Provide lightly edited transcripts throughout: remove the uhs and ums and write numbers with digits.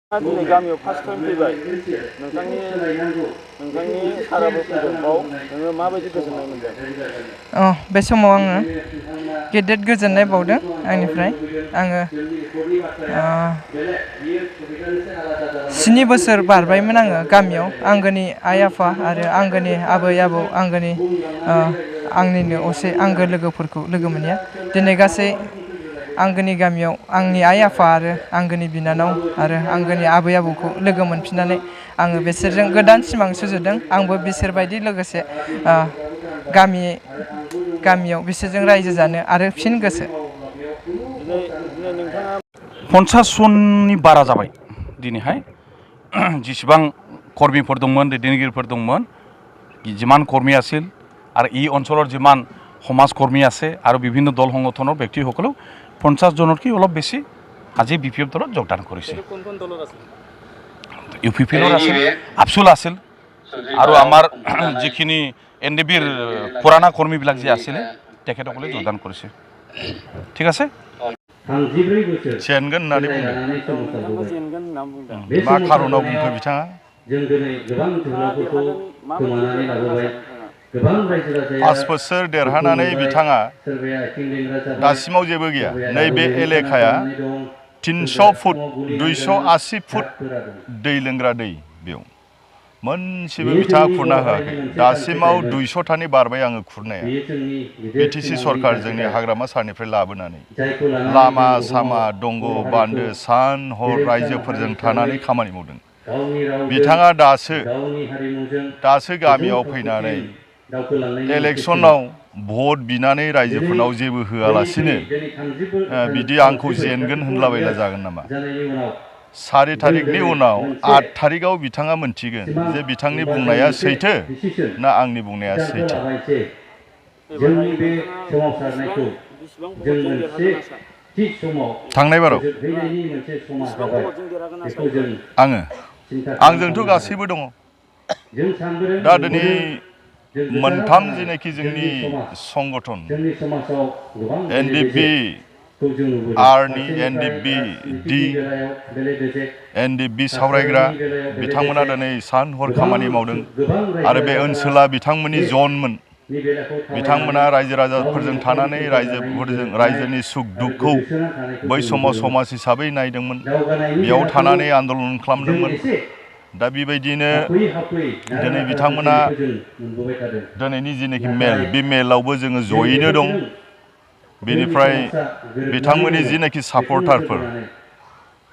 दिनै गामियाव first time फैबाय नोंथांनि साराबो फैदों बाव नोङो माबायदि गोजोननाय मोनदों? बे समाव आङो गेदेर गोजोननाय बावदों आंनिफ्राय आङो 7 बोसोर बारबायमोन आङो गामियाव आंगोनि आइ आफा आरो आंगोनि आबै आबौ आंगोनि आंनिनो असे आंगो लोगोफोरखौ लोगो मोनैया दिनै गासै आंगोनि गामियाव आंनि आइ आफा आरो आंगोनि बिनानाव आरो आंगोनि आबै आबौखौ लोगो मोनफिननानै आङो बिसोरजों गोदान सिमां सुजुदों आंबो बिसोरबायदि लोगोसे गामियाव बिसोरजों रायजो जानो आरो फिन गोसो 50 जननि बारा जाबाय दिनैहाय जेसेबां कर्मीफोर दंमोन दैदेनगिरिफोर दंमोन जिमान कर्मी আছিল आरो ই অঞ্চলৰ जिमान সমাজ কৰ্মী আছে আৰু বিভিন্ন দল সংগঠনৰ ব্যক্তিসকলেও 50 জনতকৈ অলপ বেছি আজি বিপিএফ দলত যোগদান কৰিছে ইউপিপিএলৰ আছিল আফচুল আছিল আৰু আমাৰ যিখিনি এনডিবিৰ পুৰণা কৰ্মীবিলাক যে আছিলে তেখেতসকলে যোগদান কৰিছে ঠিক আছে চেনগন নানি मा खारनाव बुंखो बिथाङा पास बोसोर देरहानानै बिथाङा दासिमाव जेबो गैया नैबे एलेखाया 300 फुट 280 फुट दै लोंग्रा दै बेयाव मोनसेबो बिथाङा खुरना होआखै दासिमाव 200थानि बारबाय आङो खुरनाया बिटिसि सरकार जोंनि हाग्रामा सारनिफ्राय लाबोनानै लामा सामा दंग बान्दो सान हर रायजोफोरजों थानानै खामानि मावदों बिथाङा दासो गामियाव फैनानै इलेक्शनाव भट बिनानै रायजोफोरनाव जेबो होआलासिनो बिदि आंखौ जेनगोन होनलाबायला जागोन नामा 4 तारिखनि उनाव 8 तारिखआव बिथाङा मोनथिगोन जे बिथांनि बुंनाया सैथो ना आंनि बुंनाया सैथो थांनाय बाराव आंजोंथ' गासैबो दङ दा दिनै मोनथाम जेनाखि जोंनि संगठन एनडिबि आरनि एनडिबि डि एनडिबि सावरायग्रा बिथांमोना दिनै सान हर खामानि मावदों आरो बे ओनसोला बिथांमोननि जनमोन बिथांमोना रायजो राजाफोरजों थानानै रायजोनि सुख दुखखौ बै समाव समाज हिसाबै नायदोंमोन बेयाव थानानै आन्दलन खालामदोंमोन दा बेबायदिनो दिनै बिथांमोना दिनैनि जेनाखि मेल बे मेलावबो जोङो जयैनो दं बेनिफ्राय बिथांमोननि जेनाखि सापर्टारफोर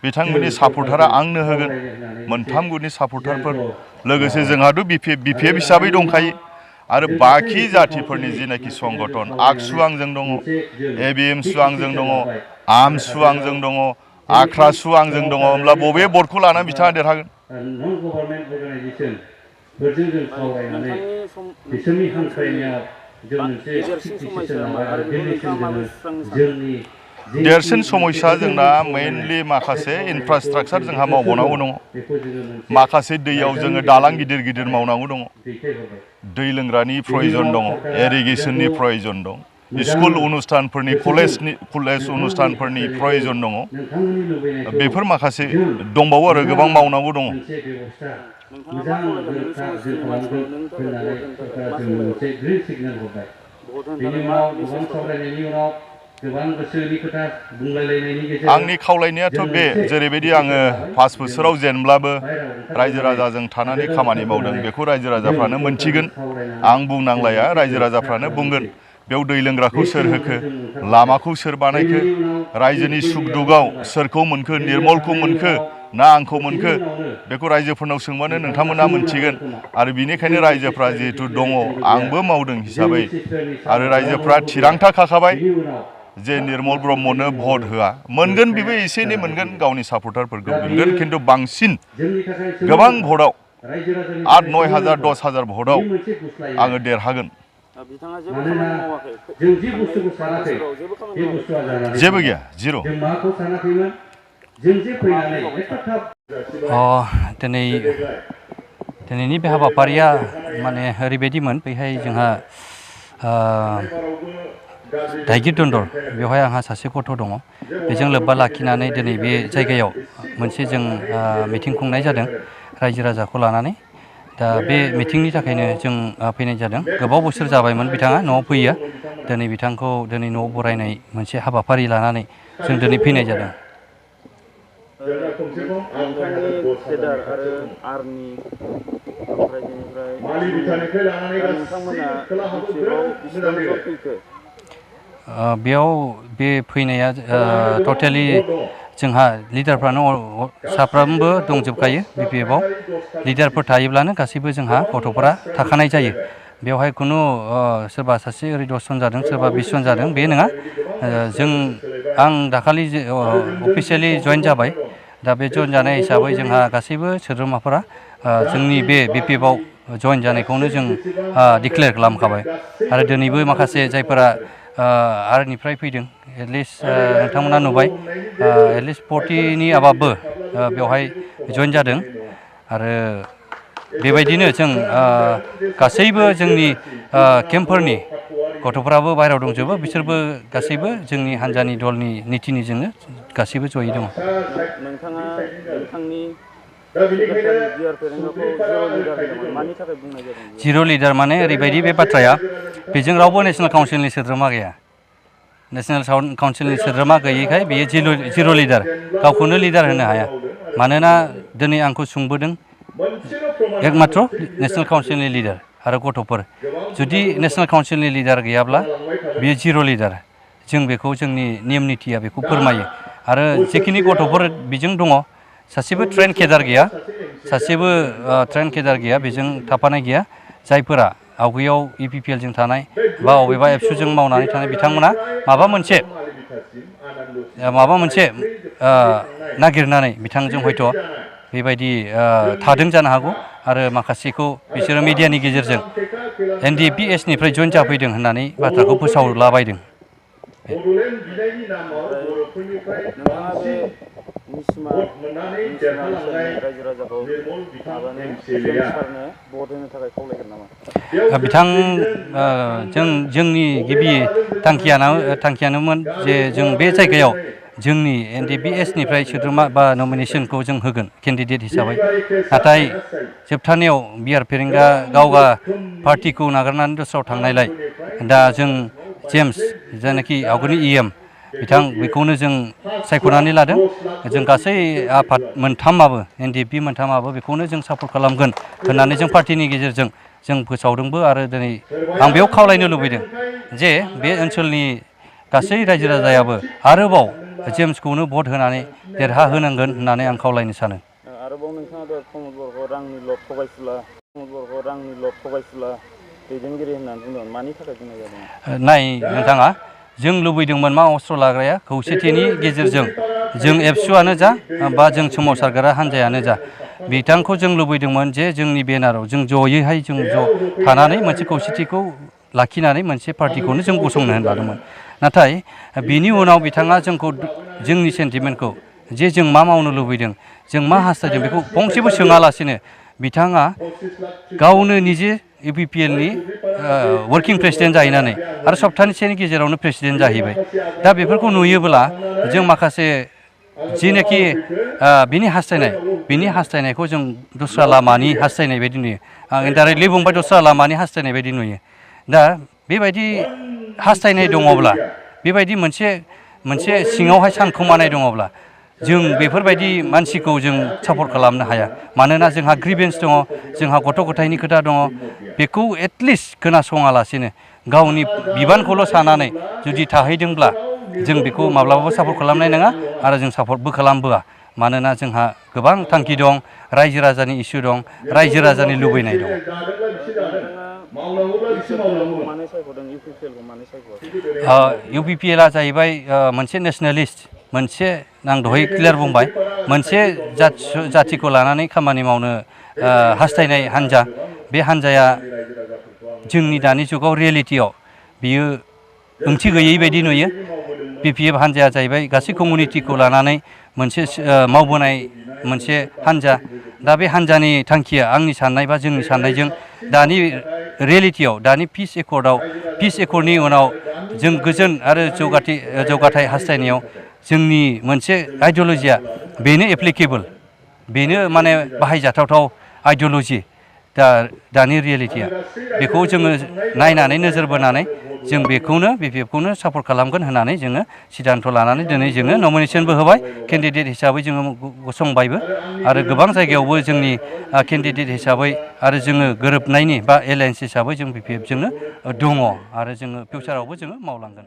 बिथांमोननि सापर्टारा आंनो होगोन मोनथाम गुटनि सापर्टारफोर लोगोसे जोंहाथ' बिपिएफ हिसाबै दंखायो आरो बाखि जातिफोरनि जेनाखि संगठन आगसु आंजों दङ एबिएमसु आंजों दङ आमसु आंजों दङ आख्रासु आंजों दङ होमब्ला बबे बर्डखौ लानानै बिथाङा देरहागोन देरसिन समस्या जोंना मेनलि माखासे इनफ्रास्ट्राक्चार जोंहा मावबावनांगौ दङ माखासे दैयाव जोङो दालां गिदिर गिदिर मावनांगौ दङ दै लोंग्रानि प्रयजन दङ इरिगेसननि प्रयजन दं स्कुल अनुष्ठानफोरनि कलेज अनुष्ठानफोरनि प्रयजन दङ बेफोर माखासे दंबावो आरो गोबां मावनांगौ दङ आंनि खावलायनायाथ' बे जेरैबायदि आङो 5 बोसोराव जेनब्लाबो रायजो राजाजों थानानै खामानि मावदों बेखौ रायजो राजाफ्रानो मोनथिगोन आं बुंनांलाया रायजो राजाफ्रानो बुंगोन बेयाव दै लोंग्राखौ सोर होखो लामाखौ सोर बानायखो रायजोनि सुख दुखआव सोरखौ मोनखो निर्मलखौ मोनखो ना आंखौ मोनखो बेखौ रायजोफोरनाव सोंबानो नोंथांमोना मोनथिगोन आरो बिनिखायनो रायजोफ्रा जिहेतु दङ आंबो मावदों हिसाबै आरो रायजोफ्रा थिरांथा खाखाबाय जे निर्मल ब्रह्मनो भट होआ मोनगोन बेबो एसे एनै मोनगोन गावनि सापर्टारफोरखौ मोनगोन खिन्थु बांसिन गोबां भटआव 8-9 हाजार 10 हाजार भटआव आङो देरहागोन जेबो गैया जिर' दिनैनि बे हाबाफारिया माने ओरैबायदिमोन बेहाय जोंहा धागिरदन्दर बेवहाय आंहा सासे गथ' दङ बेजों लोब्बा लाखिनानै दिनै बे जायगायाव मोनसे जों मिटिं खुंनाय जादों रायजो राजाखौ लानानै दा बे मिटिंनि थाखायनो जों फैनाय जादों गोबाव बोसोर जाबायमोन बिथाङा न'आव फैया दिनै बिथांखौ दिनै न'आव बरायनाय मोनसे हाबाफारि लानानै जों दिनै फैनाय जादों नोंथांनि केदार आरो आर्मि ओमफ्राय बेनिफ्राय नोंथांमोना बेसेबां जन फैखो बेयाव बे फैनाया टटेलि जोंहा लिडारफ्रानो साफ्रोमबो दंजोबखायो BPF-आव लिडारफोर थायोब्लानो गासैबो जोंहा गथ'फोरा थाखानाय जायो बेवहाय खुनु सोरबा सासे ओरै 10 जन जादों सोरबा 20 जन जादों बे नङा आं दाखालि अफिसियेलि जइन जाबाय दा बे जइन जानाय हिसाबै जोंहा गासैबो सोद्रोमाफोरा जोंनि बे BPF-आव जइन जानायखौनो जों डिक्लेयार खालामखाबाय आरो दिनैबो माखासे जायफोरा आरनिफ्राय फैदों एटलिस्ट नोंथांमोना नुबाय एटलिस्ट 40नि आबाबबो बेवहाय जइन जादों आरो बेबायदिनो जों गासैबो जोंनि केम्पफोरनि गथ'फ्राबो बाहेरायाव दंजोबो बिसोरबो गासैबो जोंनि हान्जानि दलनि नितिनिजोंनो गासैबो जयै दङ नोंथाङा नोंथांनि जिर' लिडार माने ओरैबायदि बे बाथ्राया बेजों रावबो नेसनेल काउन्सिलनि सोद्रोमा गैया नेसनेल काउन्सिलनि सोद्रोमा गैयैखाय बेयो जिर' लिडार गावखौनो लिडार होनो हाया मानोना दिनै आंखौ सोंबोदों एकमात्र नेसनेल काउन्सिलनि लिडार आरो गथ'फोर जुदि नेसनेल काउन्सिलनि लिडार गैयाब्ला बेयो जिर' लिडार जों बेखौ जोंनि नेम निथिया बेखौ फोरमायो आरो जेखिनि गथ'फोर बेजों दङ सासेबो ट्रेन केदार गैया बेजों थाफानाय गैया जायफोरा आवगायाव EPPL जों थानाय बा अबेबा एबसुजों मावनानै थानाय बिथांमोना माबा मोनसे नागिरनानै बिथांजों हयथ' बेबायदि थादों जानो हागौ आरो माखासेखौ बिसोरो मिडियानि गेजेरजों NDPS-निफ्राय जइन जाफैदों होननानै बाथ्राखौ फोसावलाबायदों जोंनि गिबि थांखियानोमोन जे जों बे जायगायाव जोंनि NDPS-निफ्राय सोद्रोमा बा नमिनेसनखौ जों होगोन केन्डिडेट हिसाबै नाथाय जोबथारनायाव बिआर फेरेंगा गावगा पार्टिखौ नागारनानै दस्रायाव थांनायलाय दा जों जेम्स जायनाखि आवगोलनि EM बिथां बेखौनो जों सायख'नानै लादों जों गासै आफाद मोनथामाबो NDP मोनथामाबो बेखौनो जों सापर्ट खालामगोन होननानै जों पार्टिनि गेजेरजों जों फोसावदोंबो आरो दिनै आं बेयाव खावलायनो लुबैदों जे बे ओनसोलनि गासै रायजो राजायाबो आरोबाव जेम्सखौनो भट होनानै देरहा होनांगोन होननानै आं खावलायनो सानो आरोबाव नोंथाङा प्रमद बर'खौ रांनिल' थगायसुला दैदेनगिरि होननानै बुंदोंमोन मानि थाखाय बुंनाय जादों नाय नोंथाङा जों लुबैदोंमोन मा अस्त्र लाग्राया खौसेथिनि गेजेरजों जों एबसुआनो जा बा जों सोमावसारग्रा हान्जायानो जा बिथांखौ जों लुबैदोंमोन जे जोंनि बेनाराव जों ज'यैहाय जों ज' थानानै मोनसे खौसेथिखौ लाखिनानै मोनसे पार्टिखौनो जों गसंनो लादोंमोन नाथाय बिनि उनाव बिथाङा जोंखौ जोंनि सेन्टिमेन्टखौ जे जों मा मावनो लुबैदों जों मा हास्थायदों बेखौ फंसेबो सोङालासिनो बिथाङा गावनो निजे UPPL-नि वर्किं प्रेसिडेन्ट जाहैनानै आरो सप्ताहसेनि गेजेरावनो प्रेसिडेन्ट जाहैबाय दा बेफोरखौ नुयोब्ला जों माखासे जिनाखि बिनि हास्थायनायखौ जों दस्रा लामानि हास्थायनाय बायदि नुयो आं इनडाइरेक्टलि बुंबाय दस्रा लामानि हास्थायनाय बायदि नुयो दा बेबायदि हास्थायनाय दङब्ला बेबायदि मोनसे सिङावहाय सानखोमानाय दङब्ला जों बेफोरबायदि मानसिखौ जों सापर्ट खालामनो हाया मानोना जोंहा ग्रिभेन्स दङ जोंहा गथ' गथायनि खोथा दङ बेखौ एटलिस्ट खोनासङालासिनो गावनि बिबानखौल' सानानै जुदि थाहैदोंब्ला जों बेखौ माब्लाबाबो सापर्ट खालामनाय नङा आरो जों सापर्टबो खालामबोआ मानोना जोंहा गोबां थांखि दं रायजो राजानि इसु दं रायजो राजानि लुबैनाय दं UPPL-आ जाहैबाय मोनसे नेसनेलिस्ट मोनसे आं दहाय क्लियार बुंबाय मोनसे जाथिखौ लानानै खामानि मावनो हास्थायनाय हान्जा बे हान्जाया जोंनि दानि जुगाव रियेलिटियाव बियो ओंथि गैयै बायदि नुयो BPF हान्जाया जाहैबाय गासै कमिउनिटिखौ लानानै मोनसे मावबोनाय मोनसे हान्जा दा बे हान्जानि थांखिया आंनि साननाय बा जोंनि साननायजों दानि रियेलिटियाव दानि पिस एकर्डनि उनाव जों गोजोन आरो जौगाथाय हास्थायनायाव जोंनि मोनसे आइडिय'लजिया बेनो एप्लिकेबल, बेनो माने बाहायजाथावथाव आइडिय'लजि दानि रियेलिटिया। बेखौ जोङो नायनानै नोजोर बोनानै जों बेखौनो BPF-खौनो सापर्ट खालामगोन होननानै जोङो सिद्धान्त लानानै दिनै जोङो नमिनेसनबो होबाय, केन्डिडेट हिसाबै जोङो गसंबायबो आरो गोबां जायगायावबो जोंनि केन्डिडेट हिसाबै आरो जोङो गोरोबनायनि बा एलायन्स हिसाबै जों BPF-जोंनो दङ आरो जोङो फिउचारावबो जोङो मावलांगोन।